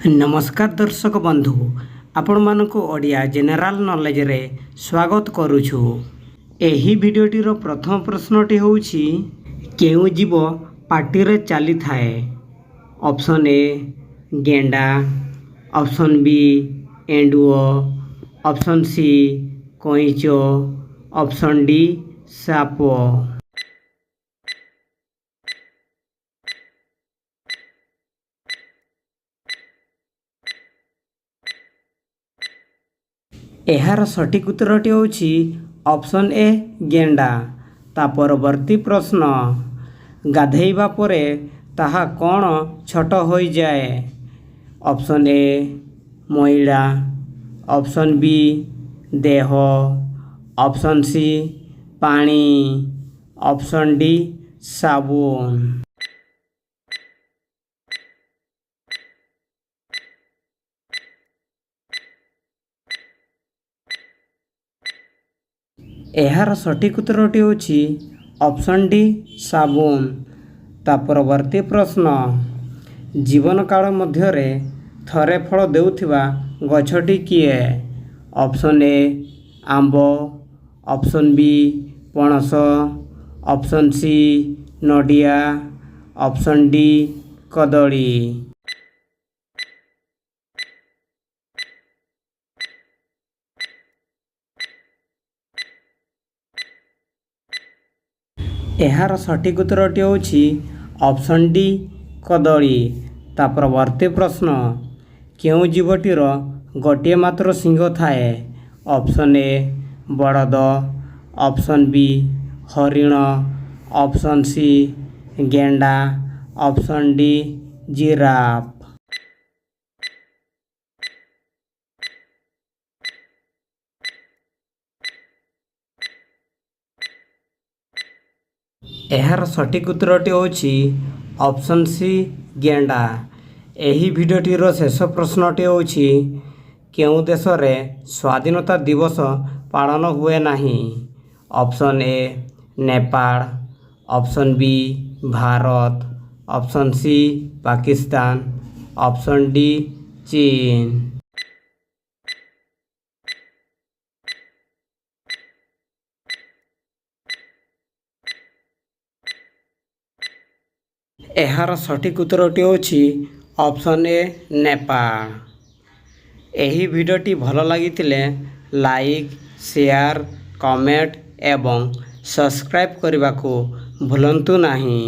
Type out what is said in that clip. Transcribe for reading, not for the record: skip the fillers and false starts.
ନମସ୍କାର ଦର୍ଶକ ବନ୍ଧୁ, ଆପଣମାନଙ୍କୁ ଓଡ଼ିଆ ଜେନେରାଲ ନଲେଜରେ ସ୍ୱାଗତ କରୁଛୁ। ଏହି ଭିଡ଼ିଓଟିର ପ୍ରଥମ ପ୍ରଶ୍ନଟି ହେଉଛି, କେଉଁ ଜୀବ ପାଟିରେ ଚାଲିଥାଏ? ଅପସନ୍ ଏ ଗେଣ୍ଡା, ଅପସନ୍ ବି ଏଣ୍ଡୁଅ, ଅପସନ୍ ସି କଇଁଚ, ଅପସନ୍ ଡି ସାପ। ଏହାର ସଠିକ୍ ଉତ୍ତରଟି ହେଉଛି ଅପସନ୍ ଏ ଗେଣ୍ଡା। ତା ପରବର୍ତ୍ତୀ ପ୍ରଶ୍ନ, ଗାଧେଇବା ପରେ ତାହା କ'ଣ ଛୋଟ ହୋଇଯାଏ? ଅପସନ୍ ଏ ମଇଳା, ଅପସନ୍ ବି ଦେହ, ଅପସନ୍ ସି ପାଣି, ଅପସନ୍ ଡି ସାବୁନ। ଏହାର ସଠିକ୍ ଉତ୍ତରଟି ହେଉଛି ଅପସନ୍ ଡି ସାବୁନ। ତା ପରବର୍ତ୍ତୀ ପ୍ରଶ୍ନ, ଜୀବନକାଳ ମଧ୍ୟରେ ଥରେ ଫଳ ଦେଉଥିବା ଗଛଟି କିଏ? ଅପସନ୍ ଏ ଆମ୍ବ, ଅପସନ୍ ବି ପଣସ, ଅପସନ୍ ସି ନଡ଼ିଆ, ଅପସନ୍ ଡି କଦଳୀ। ଏହାର ସଠିକ୍ ଉତ୍ତରଟି ହେଉଛି ଅପସନ୍ ଡି କଦଳୀ। ତା ପରବର୍ତ୍ତୀ ପ୍ରଶ୍ନ, କେଉଁ ଜୀବଟିର ଗୋଟିଏ ମାତ୍ର ଶିଙ୍ଗ ଥାଏ? ଅପସନ୍ ଏ ବଳଦ, ଅପସନ୍ ବି ହରିଣ, ଅପସନ୍ ସି ଗେଣ୍ଡା, ଅପସନ୍ ଡି ଜିରାଫ। ଏହାର ସଠିକ୍ ଉତ୍ତରଟି ହେଉଛି ଅପସନ୍ ସି ଗେଣ୍ଡା। ଏହି ଭିଡ଼ିଓଟିର ଶେଷ ପ୍ରଶ୍ନଟି ହେଉଛି, କେଉଁ ଦେଶରେ ସ୍ୱାଧୀନତା ଦିବସ ପାଳନ ହୁଏ ନାହିଁ? Option A Nepal, option B Bharat, option C Pakistan, option D ଚୀନ। ଏହାର ସଠିକ୍ ଉତ୍ତରଟି ହେଉଛି ଅପସନ୍ ଏ ନେପାଳ। ଏହି ଭିଡ଼ିଓଟି ଭଲ ଲାଗିଥିଲେ ଲାଇକ୍, ସେୟାର, କମେଣ୍ଟ ଏବଂ ସବସ୍କ୍ରାଇବ୍ କରିବାକୁ ଭୁଲନ୍ତୁ ନାହିଁ।